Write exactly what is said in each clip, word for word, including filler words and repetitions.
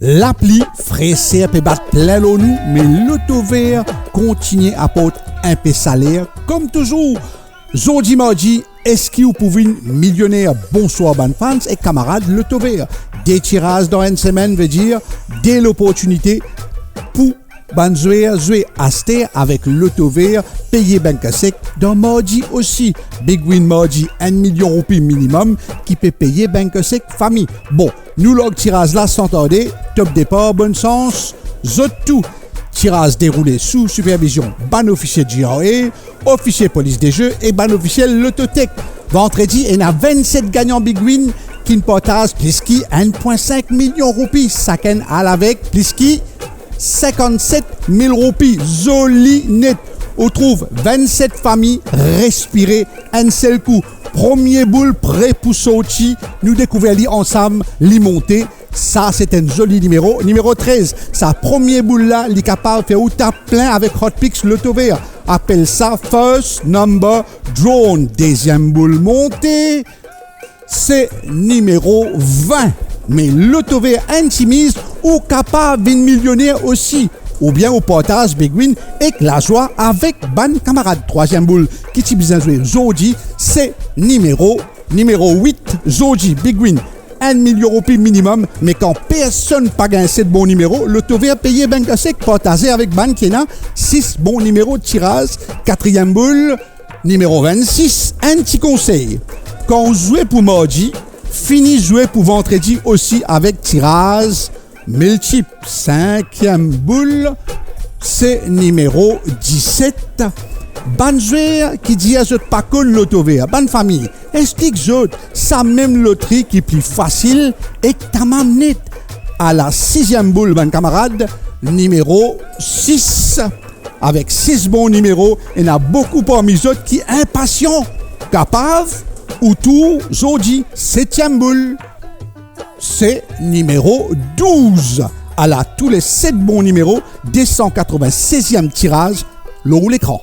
Lapli, freser pe bat plin lor nou, me Lotover kontigne aport inpe saler, kom touzour. Zordi mardi, eski ou pou vinn milioner? Bonswar bann fans ek kamarad Lotover. De tiraz dan enn semenn, vedir de loportinite pou bann zwer zwe. Aster avek Lotover, peye bank sek dan mardi osi. Big Win mardi, enn milion roupi minimum ki pe peye bank sek fami. Bon, nou larg tiraz la san tarde, top depar, bonn sans zot tou. Tiraz deroule sou sipervizion bann ofisie G R A, ofisie polis de ze e bann ofisie Lottotech. Vandredi, ena vennset gagnan Big Win ki'nn partaz plis ki enn pwin sink milion roupi, sakenn al avek plis ki sinkannset mil roupi. Zoli net. Ou trouv vennset fami respire enn sel kou. Premie boul pre pou sorti, nou dekouver li ansam, li monte. Sa se enn zoli nimero, nimero trez. Sa premie boul la, li kapav fer ou tap plin avek Hot Picks Lotover. Apel sa first number drawn. Deziem boul monte, se nimero vin. Me Lotover enn ti miz, ou kapav vinn milioner osi. Oubien ou partaz Big Win ek lazwa avek bann kamarad. Trwaziem boul ki ti bizin zwe zordi, se nimero, nimero wit. Zordi, Big Win, enn milion roupi minimum, me kan personn pa gagn set bon nimero, Lotover peye bank sek, partaze avek bann ki ena sis bon nimero tiraz. Katriem boul, nimero vennsis. Enn ti konsey, kan ou zwe pou mardi, fini zwe pou vandredi osi avek tiraz miltip. Sinkiem boul, se nimero diset. Bann zwer ki dir zot pa konn Lotover, bann fami, explik zot, sa mem lotri ki pli fasil ek tamam net. Ala siziem boul, bann kamarad, nimero sis. Avek sis bon nimero, ena boukou parmi zot ki inpasian. Kapav ou tour zordi. Setiem boul, se nimero douz. Ala tou le set bon nimero, de san katrovin-seziem tiraz lor ou lekran.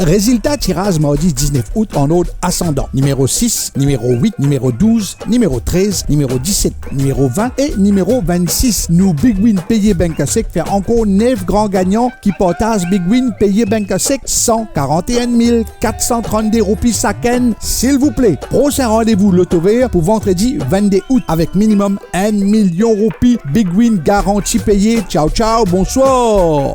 Rezilta tiraz mardi diznef out an ord asandan: nimero sis, nimero wit, nimero douz, nimero trez, nimero diset, nimero vin e nimero vennsis. Nou Big Win peye bank sek fer ankor nef gran gagnan ki partaz Big Win peye bank sek, san karant-enn mil kat san trannde roupi sakenn, silvouple. Prosin randevou Lotover pou vandredi vennde out avek minimum enn milion roupi. Big Win garanti peye. Tchao, tchao, bonswar.